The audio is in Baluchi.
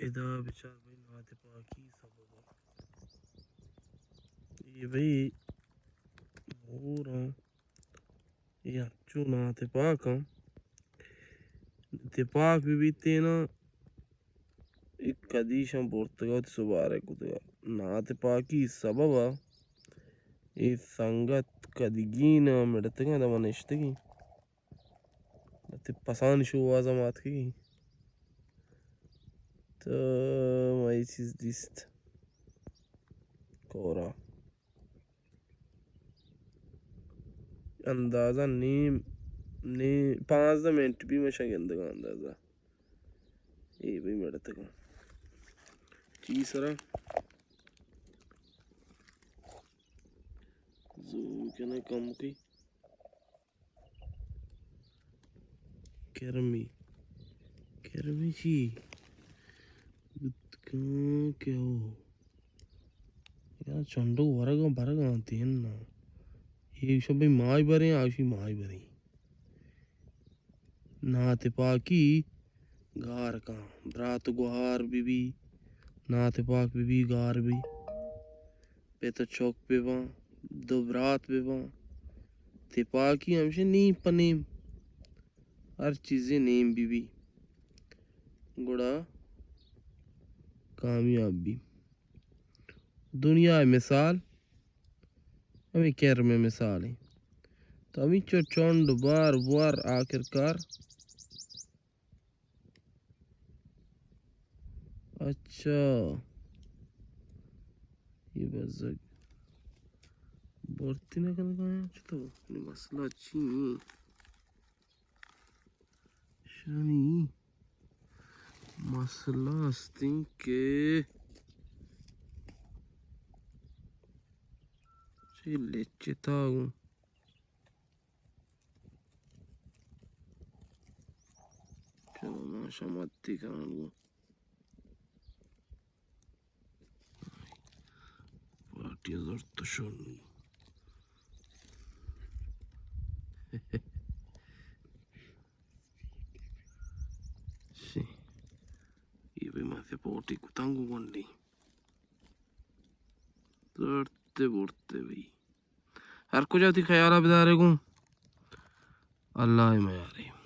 ادا بچار بھئی، ناتپاکی سبب ءَ۔ اے بھئی، مور آں۔ اے انچو ناتپاک آں۔ تپاک بہ بیتیناں، اے کدیشاں برتگ ءُ وتی سبارگ کتگ۔ ناتپاکی سبب ءَ اے سنگت کدیگین ءَ مڑتگاں، داں ما نشتگیں۔ وتی پسانی شوہاز ءَ ما اتکگیں۔ تو ما اے چیز دیست۔ کورا۔ اندازہ نیم، نیم، پانزدہ منٹ بی، من شاں گندگاں اندازہ۔ اے بھئی مڑتگاں۔ چی سرا؟ زوم کناں کمکے۔ کرمی۔ کرمی چی؟ بوت کن کہ او۔ یار چنڈو ورگاں برگاں تین نا۔ اے شب بھئی ماہی بریں، آشی ماہی بریں۔ ناتپاکی گار کن، برات گوہار بہ بی، ناتپاک بہ بی، گار بی۔ پت ءُ چک بہ باں، دو برات بہ باں، تپاکی ہمشہ نیم پہ نیم، ہر چیزے نیم بہ بی، گڑا کامیاب بی۔ دنیا ءِ مثال ہمے کرم ءِ مثال ایں۔ تو ہمینچو چنڈ بار بار آخر کار اچھا، اے بزگ بھرتی نہ کنگ ءَ آں، چتو؟ نی مسئلہ چی ایں؟ شانی مسئلہ است ایں کہ چی لچتا گوں۔ چلو، ما شمتی کنن گوں۔ پارٹی زرت شون۔ شی۔ اے بھئی ما سپورٹی کتنگ گونڈی۔ زرتے برتے بھئی۔ ہر کجا وتی خیال ءَ بدارے گوں۔ اللہ ءِ میارے۔